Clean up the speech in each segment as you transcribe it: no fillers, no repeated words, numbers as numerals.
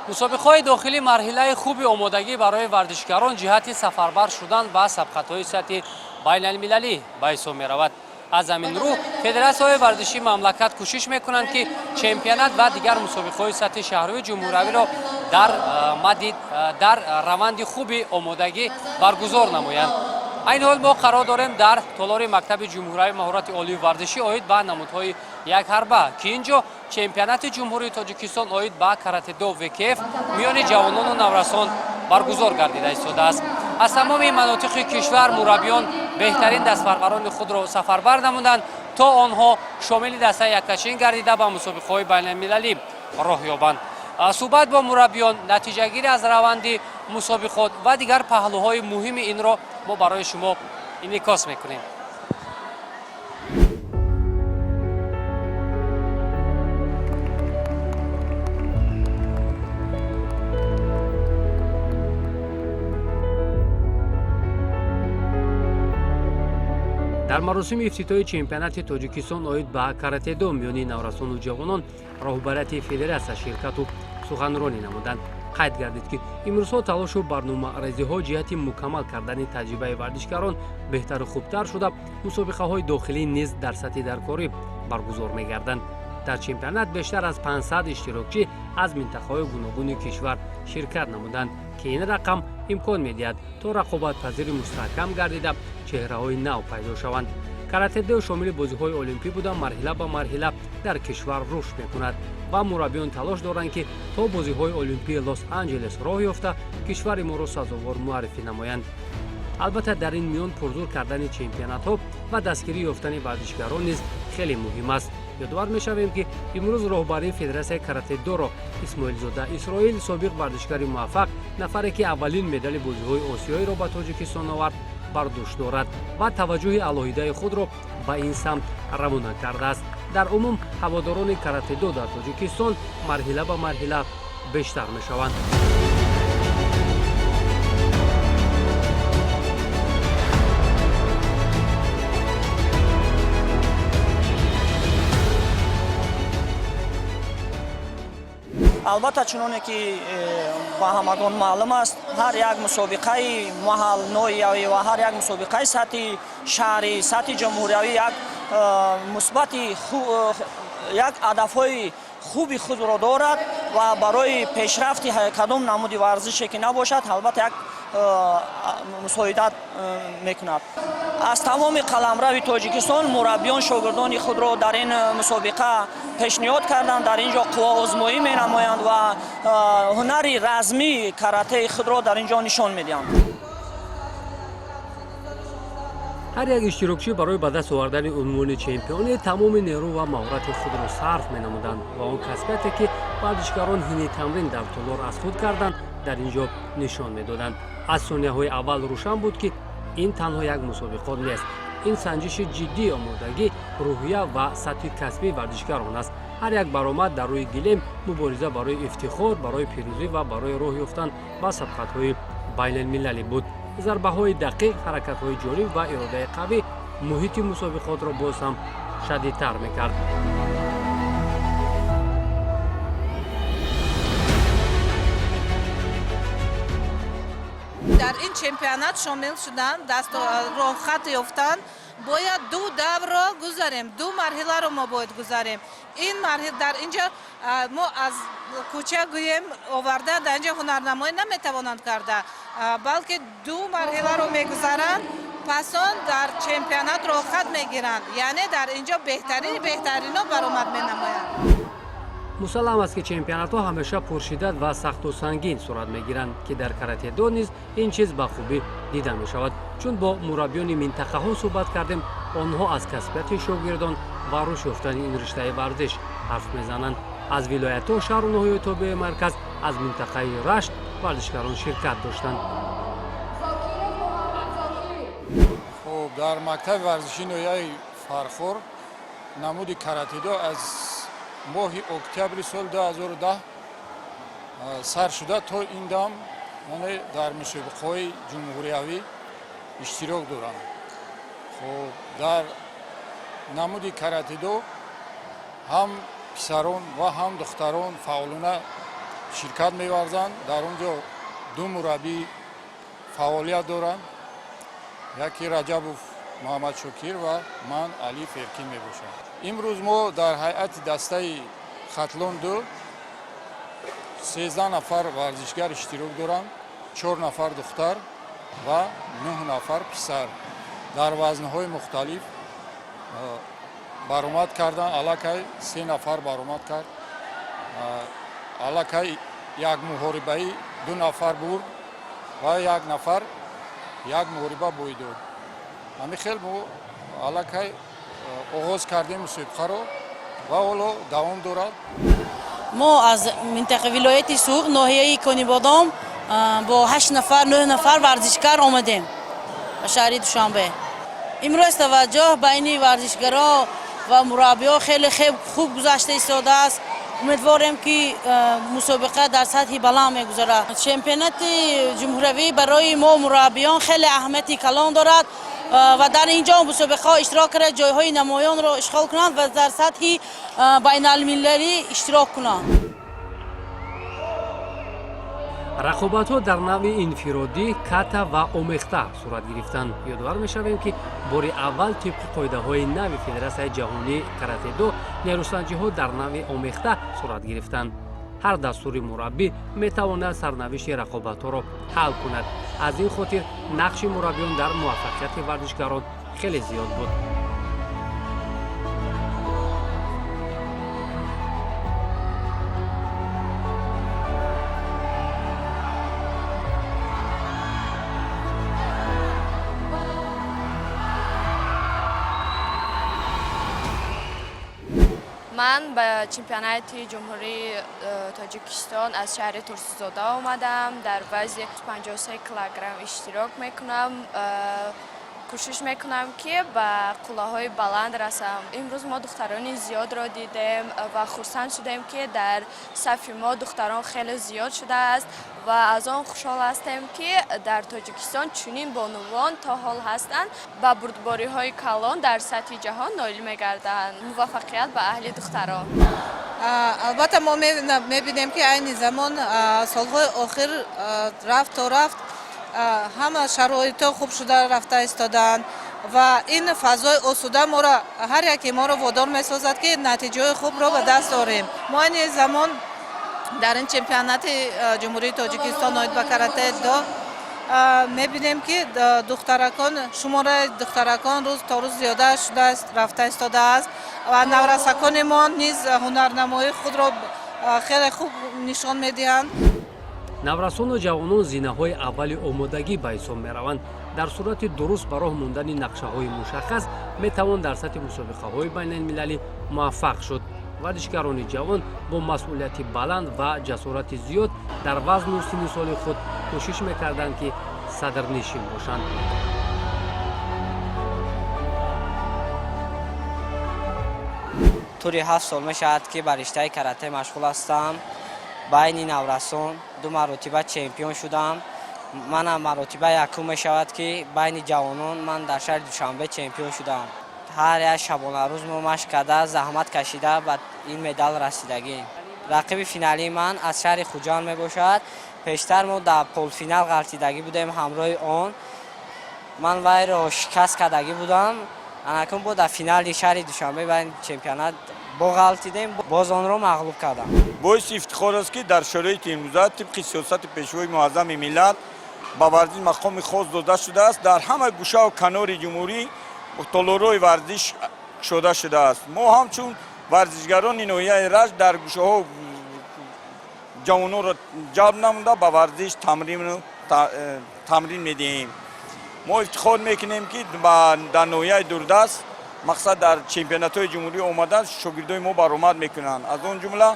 Мусобиқаҳои дохилӣ марҳилаи хуби омодагӣ барои варзишгарон ҷиҳати сафарбар шудан ба сабқатҳои сатҳи байналмилалӣ ба ҳисоб меравад. Аз ҳамин рӯ федератсияҳои варзишии мамлакат кӯшиш мекунанд, ки чемпионат ва дигар мусобиқаҳои сатҳи шаҳрию ҷумҳуриявиро дар мадди дар раванди хуби омодагӣ баргузор намоянд. Айни ҳол мо қарор дорем дар толори мактаби ҷумҳуриявии маҳорати олии варзишӣ оид ба намудҳои якҳарба, ки ин ҷо чемпионати Ҷумҳурии Тоҷикистон оид ба каратедо ВКФ миёни ҷавонону наврасон баргузор гардида истодааст. Аз тамоми манотиқи кишвар мураббиён беҳтарин дастпарварони худро сафарбар намуданд, то онҳо шомили дастаи яккачин гардида, ба мусобиқаҳои байналмилалӣ роҳ ёбанд. Суҳбат бо мураббиён, натиҷагирӣ аз раванди мусобиқот ва дигар паҳлӯҳои муҳими инро мо барои шумо инъикос мекунем. Дар маросими ифтитоҳи чемпионати Тоҷикистон оид ба каратедо миёни наврасону ҷавонон роҳбарияти федератсия ширкату суханронӣ намуданд. Қайд гардид, ки имрӯзҳо талошу барномарезиҳо ҷиҳати мукаммал кардани таҷрибаи варзишгарон беҳтару хубтар шуда, мусобиқаҳои дохилӣ низ дар сатҳи даркорӣ баргузор мегарданд. Дар чемпионат бештар аз 500 иштирокчӣ аз минтақаҳои гуногуни кишвар ширкат намуданд, ки ин рақам имкон медиҳад, то рақобатпазири мустаҳкам гардида, чеҳраҳои нав пайдо шаванд. Каратедо шомили бозиҳои олимпӣ буда, марҳила ба марҳила дар кишвар рушд мекунад ва мураббиён талош доранд, ки то бозиҳои олимпии Лос Анҷелес роҳ ёфта, кишвари моро сазовор муаррифӣ намоянд. Албатта, дар ин миён пурзур кардани чемпионатҳо ва дастгирӣ ёфтани варзишгарон низ хеле муҳим аст. Ёдовар мешавем, ки имрӯз роҳбарии федератсияи каратедоро Исмоилзода Исроил, собиқ варзишгари муваффақ, нафаре ки аввалин медали бозиҳои осиёиро ба Тоҷикистон овард, бар дӯш дорад ва таваҷҷӯҳи алоҳидаи худро ба ин самт равона кардааст. Дар умум ҳаводорони каратедо дар Тоҷикистон марҳила ба марҳила бештар мешаванд. Албатта, чуноне ки ба ҳамагон маълум аст, ҳар як мусобиқаи маҳал, ноҳиявӣ ва ҳар як мусобиқаи сатҳи шаҳрӣ, сатҳи ҷумҳуриявӣ як мусбати, як ҳадафҳои хуби худро дорад ва барои пешрафти кадом намуди варзише ки набошад, албатта, як мусоидат мекунад. Аз тамоми қаламрави Тоҷикистон мураббиён шогирдони худро дар ин мусобиқа пешниҳод карданд. Дар ин ҷо қувваозмоӣ менамоянд ва ҳунари размии каратеи худро дар ин ҷо нишон медиҳанд. Ҳар як иштирокчӣ барои ба даст овардани унвони чемпионӣ тамоми нерӯ ва маҳорати худро сарф менамуданд ва он касбияте, ки варзишгарон ҳини тамрин дар толор аз худ карданд, дар ин ҷо нишон медоданд. Аз сонияҳои аввал рӯшан буд, ки ин танҳо як мусобиқот нест, ин санҷиши ҷиддии омодагӣ, рӯҳия ва сатҳи касбии варзишгарон аст. Ҳар як баромад дар рӯи гилем мубориза барои ифтихор, барои пирӯзӣ ва барои роҳ ёфтан ба сабқатҳои байналмилалӣ буд. Зарбаҳои дақиқ, ҳаракатҳои ҷолиб ва иродаи қавӣ муҳити мусобиқотро боз ҳам шадидтар мекард. Дар ин чемпионат шомил шудан, роҳхат ёфтан бояд ду даврро гузарем, ду марҳиларо мо бояд гузарем. Ин дар инҷо мо аз кӯча гӯем оварда, дар инҷо ҳунарнамоӣ наметавонанд карда, балки ду марҳиларо мегузаранд, пас он дар чемпионат роҳхат мегиранд, яъне дар инҷо беҳтарини беҳтарино баромад менамоянд. Мусаллам аст, ки чемпионатҳо ҳамеша пуршиддат ва сахту сангин сурат мегиранд, ки дар каратедо низ ин чиз ба хубӣ дида мешавад. Чун бо мураббиёни минтақаҳо суҳбат кардем, онҳо аз касбияти шогирдон ва рушд ёфтани ин риштаи варзиш ҳарф мезананд. Аз вилоятҳо, шаҳру ноҳияи тобеи марказ, аз минтақаи Рашт варзишгарон ширкат доштанд. Хуб, дар мактаби варзишии ноҳияи Фархор намуди каратедо аз моҳи октябри соли 2010 сар шуда, то ин дам яъне дар мусобиқаҳои ҷумҳуриявӣ иштирок доранд. Хуб, дар намуди каратедо ҳам писарон ва ҳам духтарон фаъолона Ширкат меварзанд. Дар он ҷо ду мураббӣ фаъолият доранд, яке Раҷабов Муҳаммадшокир ва ман, Али Феркин, мебошам. Имрӯз мо дар ҳайати дастаи Хатлон ду 13 нафар варзишгар иштирок доранд, чор нафар духтар ва нӯҳ нафар писар, дар вазнҳои мухталиф баромад карданд. Аллакай се нафар баромад кард, аллакай як муҳорибаи ду нафар бурд ва як нафар як муҳориба бой дод. Ҳамин хел мо аллакай оғоз кардем мусобиқаро ва ҳоло давом дорад. Мо аз минтақа, вилояти Суғд, ноҳияи Конибодом, бо ҳашт нафар, нӯҳ нафар варзишгар омадем ба шаҳри Душанбе. Имрӯз таваҷҷӯҳ байни варзишгаро ва мураббиҳо хеле хуб гузашта истодааст. Умедворем, ки мусобиқа дар сатҳи баланд мегузарад. Чемпионати ҷумҳуриявӣ барои мо мураббиён хеле аҳамияти калон дорад ва дар ин ҷо мусобиқаҳо иштирок карда, ҷойҳои намоёнро ишғол кунанд ва дар сатҳи байналмилалӣ иштирок кунанд. Рақобатҳо дар навъи инфиродӣ, ката ва омехта сурат гирифтанд. Ёдовар мешавем, ки бори аввал тибқи қоидаҳои нави Федератсияи ҷаҳонии каратедо нерӯсанҷиҳо дар навъи омехта сурат гирифтанд. Ҳар дастури мураббӣ метавонад сарнавишти рақобатҳоро ҳал кунад. Аз ин хотир нақши мураббиён дар муваффақияти варзишгарон хеле зиёд буд. Ман ба чемпионати Ҷумҳурии Тоҷикистон аз шаҳри Турсунзода омадам. Дар вазни 53 килограмм иштирок мекунам. Кӯшиш мекунам, ки ба қуллаҳои баланд расам. Имрӯз мо духтарони зиёдро дидем ва хурсанд шудем, ки дар сафи мо духтарон хеле зиёд шудааст ва аз он хушҳол ҳастем, ки дар Тоҷикистон чунин бонувон то ҳол ҳастанд, ба бурдбориҳои калон дар сатҳи ҷаҳон ноил мегарданд. Муваффақият ба аҳли духтарон! Албатта, мо мебинем, ки айни замон, солҳои охир, рафт то рафт ҳама шароитҳо хуб шуда рафта истодаанд ва ин фазои осуда моро, ҳар яке моро водор месозад, ки натиҷаҳои хубро ба даст орем. Мо айни замон дар ин чемпионати Ҷумҳурии Тоҷикистон оид ба карате до мебинем, ки духтаракон, шумораи духтаракон рӯз то рӯз зиёда шуда рафта истодааст ва наврасакони мо низ ҳунарнамоии худро хеле хуб нишон медиҳанд. Наврасону ҷавонон зинаҳои аввали омодагӣ ба ҳисоб мераванд. Дар сурати дуруст ба роҳ мондани нақшаҳои мушаххас метавон дар сатҳи мусобиқаҳои байналмилалӣ муваффақ шуд. Варзишгарони ҷавон бо масъулияти баланд ва ҷасорати зиёд дар вазну синну соли худ кӯшиш мекарданд, ки садрнишин бошанд. Тӯли 7 сол мешавад, ки ба риштаи карате машғул ҳастам. Байни наврасон ду маротиба чемпион шудам. Манам маротиба якум мешавад, ки байни ҷавонон ман дар шаҳри Душанбе чемпион шудам. Ҳар як шабонарӯз мо машқ карда, заҳмат кашида, ба ин медал расидагем. Рақиби финалии ман аз шаҳри Хуҷанд мебошад. Пештар мо дар полуфинал ғалтидагӣ будем. Ҳамроҳи он ман вайро шикаст кардагӣ будам. Анакун бо дар финали шаҳри Душанбе байни чемпионат бо ғалтидем, боз онро мағлуб кардам. Боиси ифтихор аст, ки дар шароити имрӯза тибқи сиёсати Пешвои муаззами миллат ба варзиш мақоми хос дода шудааст. Дар ҳама гӯшаву канори ҷумҳурӣ толорҳои варзиш кушода шудааст. Мо ҳамчун варзишгарони ноҳияи Рашт дар гӯшаҳо ҷавононро ҷалб намуда, ба варзиш тамрин медиҳем. Мо ифтихор мекунем, ки дар ноҳияи дурдаст, мақсад, дар чемпионатҳои ҷумҳурӣ омадан шогирдои мо баромад мекунанд. Аз он ҷумла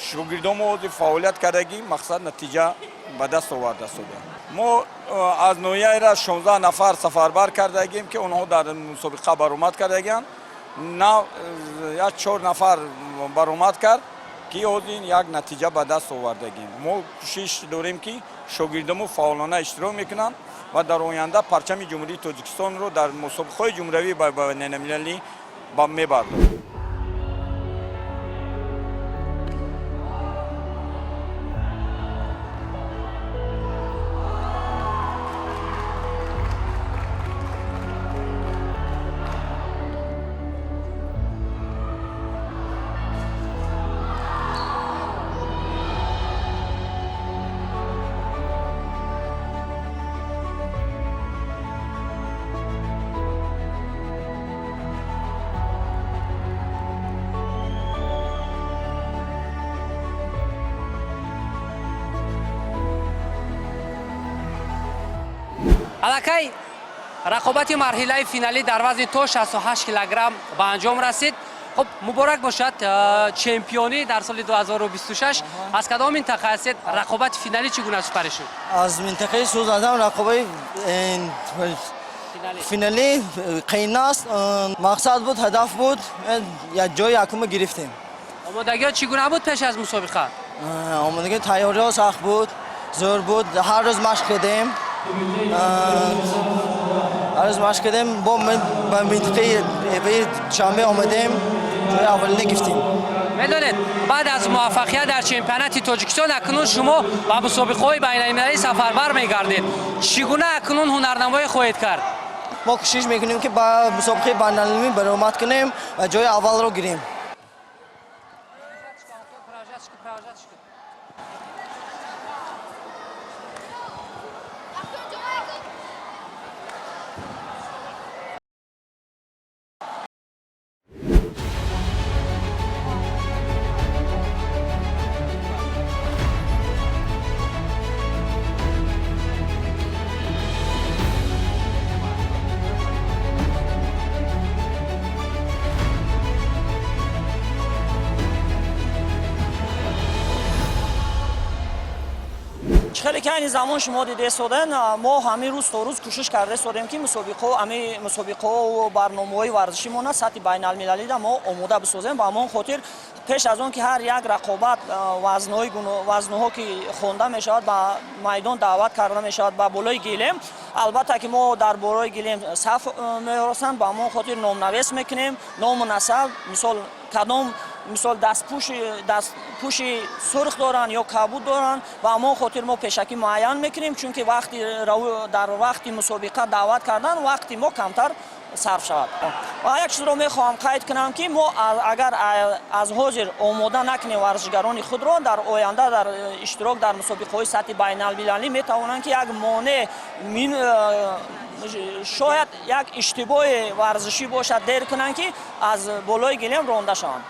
шогирдон мо ҳозир фаъолият кардагӣ, мақсад, натиҷа ба даст оварда истодаем. Мо аз ноҳияи Рашт 16 нафар сафарбар кардагим, ки онҳо дар мусобиқа баромад кардагианд. Як чор нафар баромад кард, ки ҳозир як натиҷа ба даст овардагим. Мо кӯшиш дорем, ки шогирдомо фаъолона иштирок мекунанд ва дар оянда парчами Ҷумҳурии Тоҷикистонро дар мусобиқаҳои ҷумҳуриявӣ байналмилалӣ мебардорем. Аллакай рақобати марҳилаи финалӣ дар вазни то 68 килограмм ба анҷом расид. Хуб, муборак бошад чемпионӣ дар соли 2026. Аз кадом минтақа ҳастед? Рақобати финалӣ чӣ гуна сипарӣ шуд? Аз минтақаи Суғд ҳастам. Рақобаи финалӣ қийин аст. Мақсад буд, ҳадаф буд, ҷои якумро гирифтем. Омодагиҳо чӣ гуна буд пеш аз мусобиқа? Омодагӣ, тайёриҳо сахт буд, зӯр буд. Ҳар рӯз машқ кардем, ҳар рӯз машқ кардем. Бо ба минтақаи Душанбе омадем, ҷои аввалина гирифтем. Медонед, баъд аз муваффақият дар чемпионати Тоҷикистон акнун шумо ба мусобиқаҳои байналмилалӣ сафарбар мегардед. Чӣ гуна акнун ҳунарнамоӣ хоҳед кард? Мо кӯшиш мекунем, ки ба мусобиқаи байналмилалӣ баромад кунем ва ҷои аввалро гирем. Хеле ки айни замон шумо дида истоден, мо ҳамин рӯз то рӯз кӯшиш карда истодем, ки мусобиқаҳо, ҳамин мусобиқаҳо, барномаҳои варзишимона сатҳи байналмилалида мо омода бисозем. Ба ҳамон хотир пеш аз он ки ҳар як рақобат, вазнҳои вазнҳо ки хонда мешавад, ба майдон даъват карда мешавад, ба болои гилем, албатта ки мо дар болои гилем саф меорасанд. Ба ҳамон хотир номнавис мекунем, ному насаб, мисол, кадом, мисол, дастпӯши сурх доранд ё кабуд доранд. Ба ҳамон хотир мо пешакӣ муайян мекунем, чунки вақти дар вақти мусобиқа даъват кардан вақти мо камтар сарф шавад. Ва як чизро мехоҳам қайд кунам, ки мо агар аз ҳозир омода накунем варзишгарони худро, дар оянда дар иштирок дар мусобиқаҳои сатҳи байналмилалӣ метавонанд, ки як монеъ, шояд як иштибоҳи варзишӣ бошад, дер кунанд, ки аз болои гилем ронда шаванд.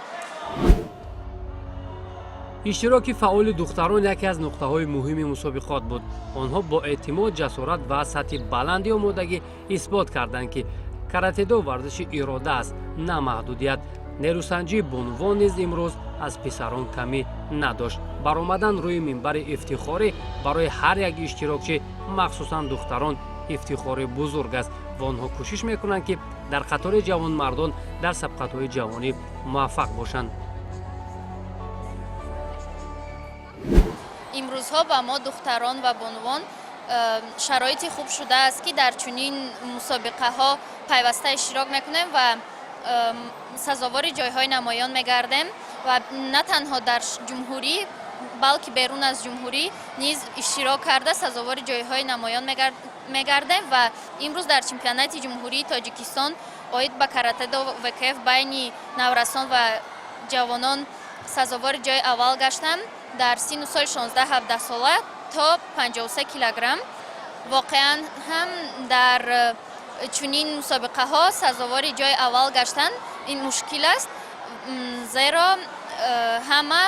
Иштироки фаъоли духтарон яке аз нуқтаҳои муҳими мусобиқот буд. Онҳо бо эътимод, ҷасорат ва сатҳи баланди омодагӣ исбот карданд, ки каратедо варзиши ирода аст, на маҳдудият. Нерӯсанҷии бонувон низ имрӯз аз писарон камӣ надошт. Баромадан рӯи минбари ифтихорӣ барои ҳар як иштирокчӣ, махсусан духтарон, ифтихори бузург аст ва онҳо кӯшиш мекунанд, ки дар қатори ҷавонмардон дар сабқатҳои ҷавонӣ муваффақ бошанд. Имрӯзҳо ба мо духтарон ва бонувон шароити хуб шудааст, ки дар чунин мусобиқаҳо пайваста иштирок мекунем ва сазовори ҷойҳои намоён мегардем ва на танҳо дар ҷумҳурӣ, балки берун аз ҷумҳурӣ низ иштирок карда, сазовори ҷойҳои намоён мегардем. Ва имрӯз дар чемпионати Ҷумҳурии Тоҷикистон оид ба каратедо ВКФ байни наврасон ва ҷавонон сазовори ҷои аввал гаштам дар синну соли 16-17 сола то 53 килограмм. Воқеан ҳам дар чунин мусобиқаҳо сазовори ҷои аввал гаштан ин мушкил аст, зеро ҳама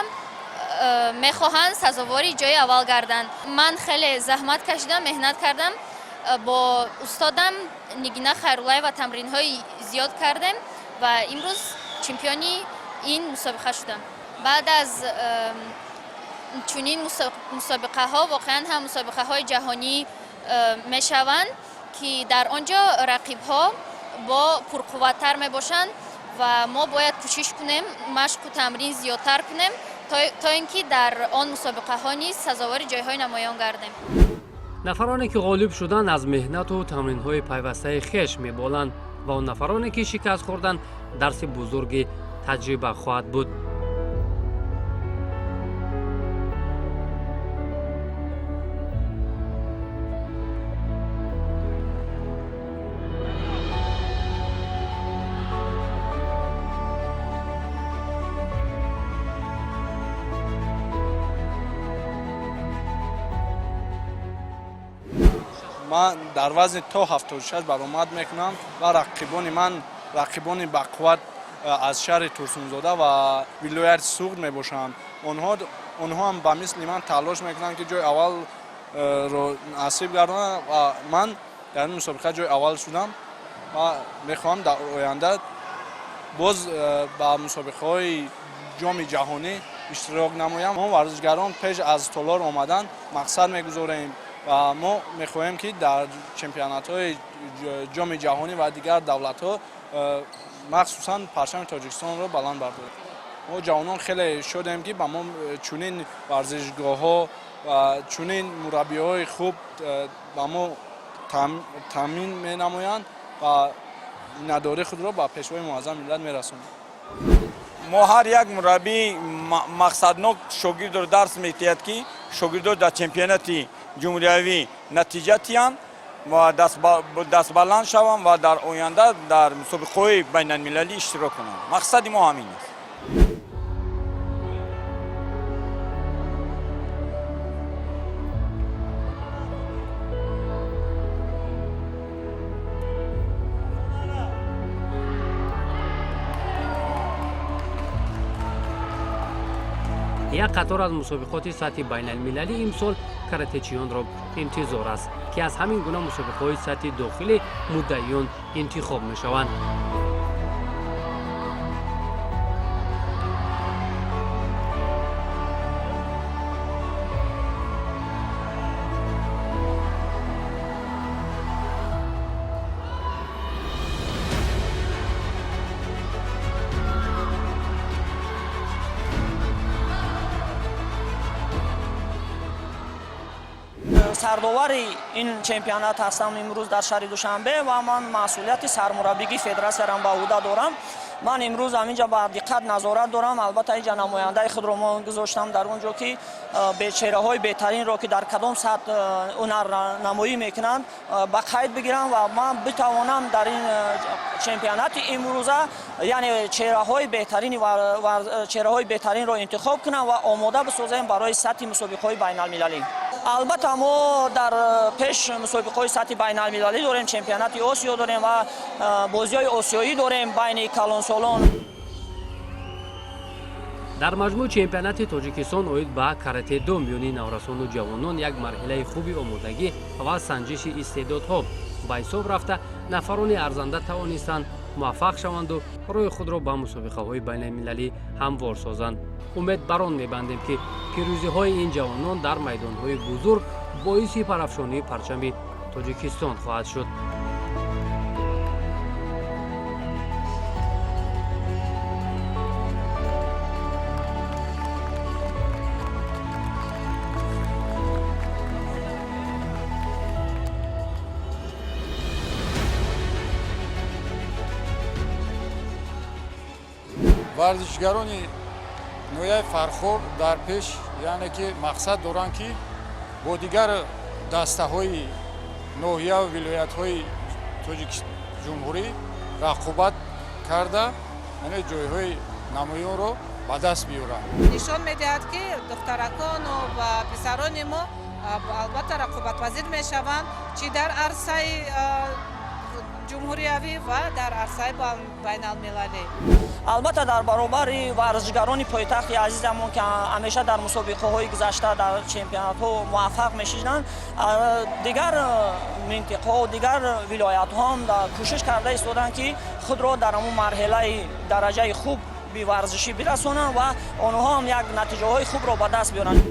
мехоҳанд сазовори ҷои аввал гарданд. Ман хеле заҳмат кашидам, меҳнат кардам, бо устодам Нигина Хайруллаева тамринҳои зиёд кардем ва имрӯз чемпиони ин мусобиқа шудам. Баъд аз чунин мусобиқаҳо воқеан ҳам мусобиқаҳои ҷаҳонӣ мешаванд, ки дар он ҷо рақибҳо бо пурқувваттар мебошанд ва мо бояд кӯшиш кунем, машқу тамрин зиёдтар кунем, то ин ки дар он мусобиқаҳо низ сазовори ҷойҳои намоён гардем. Нафароне ки ғолиб шуданд, аз меҳнату тамринҳои пайвастаи хеш меболанд ва он нафароне ки шикаст хӯрданд, дарси бузурги таҷриба хоҳад буд. Ман дар вазни то 76 баромад мекунам ва рақибони ман рақибони бақувват аз шаҳри Турсунзода ва вилояти Суғд мебошанд. Онҳо ҳам ба мисли ман талош мекунанд, ки ҷои аввалро насиб гардонанд ва ман Дар ин мусобиқа ҷои аввал шудам ва мехоҳам дар оянда боз ба мусобиқаҳои ҷоми ҷаҳонӣ иштирок намоям. Мо варзишгарон пеш аз толор омадан мақсад мегузорем ва мо мехоҳем, ки дар чемпионатҳои ҷоми ҷаҳонӣ ва дигар давлатҳо махсусан парчами Тоҷикистонро баланд бардорем. Мо ҷавонон хеле шодем, ки ба мо чунин варзишгоҳҳо ва чунин мураббиҳои хуб ба мо таъмин менамоянд ва миннатдории худро ба Пешвои Муаззами миллат мерасонем. Мо ҳар як мураббӣ мақсаднок шогирдро дарс медиҳад, ки шогирдо дар чемпионати ҷумҳуриявӣ натиҷа тиҳанд ва дастбаланд шаванд ва дар оянда дар мусобиқаҳои байналмилалӣ иштирок кунанд. Мақсади мо ҳамин аст. Як қатор аз мусобиқоти сатҳи байналмилалӣ имсол каратечиёнро интизор аст, ки аз ҳамин гуна мусобиқаҳои сатҳи дохилӣ муддаиён интихоб мешаванд. Сардовари ин чемпионат ҳастам имрӯз дар шаҳри Душанбе ва ман масъулияти сармураббигии федератсияам ба ӯҳда дорам. Ман имрӯз ҳаминҷа ба диққат назорат дорам. Албатта, инҷа намояндаи худро мо гузоштам дар он ҷо, ки чеҳраҳои беҳтаринро, ки дар кадом сатҳ ҳунарнамоӣ мекунанд, ба қайд бигирам ва ман битавонам дар ин чемпионати имрӯза, яъне чеҳраҳои беҳтаринро интихоб кунам ва омода бисозем барои сатҳи мусобиқаҳои байналмилалӣ. Албатта, мо дар пеш мусобиқаҳои сатҳи байналмилалӣ дорем, чемпионати Осиё дорем ва бозиҳои осиёӣ дорем байни калонсолон. Дар маҷмӯъ, чемпионати Тоҷикистон оид ба карате-до миёни наврасону ҷавонон як марҳилаи хуби омодагӣ ва санҷиши истеъдодҳо ба ҳисоб рафта, нафарони арзанда тавонистанд муваффақ шаванду роҳи худро ба мусобиқаҳои байналмилалӣ ҳамвор созанд. Умед бар он мебандем, ки пирӯзиҳои ин ҷавонон дар майдонҳои бузург боиси парафшонии парчами Тоҷикистон хоҳад шуд. Варзишгарони ноҳияи Фархор дар пеш, яъне ки мақсад доранд, ки бо дигар дастаҳои ноҳияву вилоятҳои ҷумҳурӣ рақобат карда, яъне ҷойҳои намоёнро ба даст биёранд. Нишон медиҳад, ки духтаракону ва писарони мо албатта рақобатпазир мешаванд чӣ дар арсаи ҷумҳуриявӣ ва дар арсаи байналмилалӣ. Албатта, дар баробари варзишгарони пойтахти азизамон, ки ҳамеша дар мусобиқаҳои гузашта дар чемпионатҳо муваффақ мешиданд, дигар минтиқаҳо, дигар вилоятҳоам кӯшиш карда истоданд, ки худро дар ҳамун марҳилаи дараҷаи хуби варзишӣ бирасонанд ва онҳо ҳам як натиҷаҳои хубро ба даст биёранд.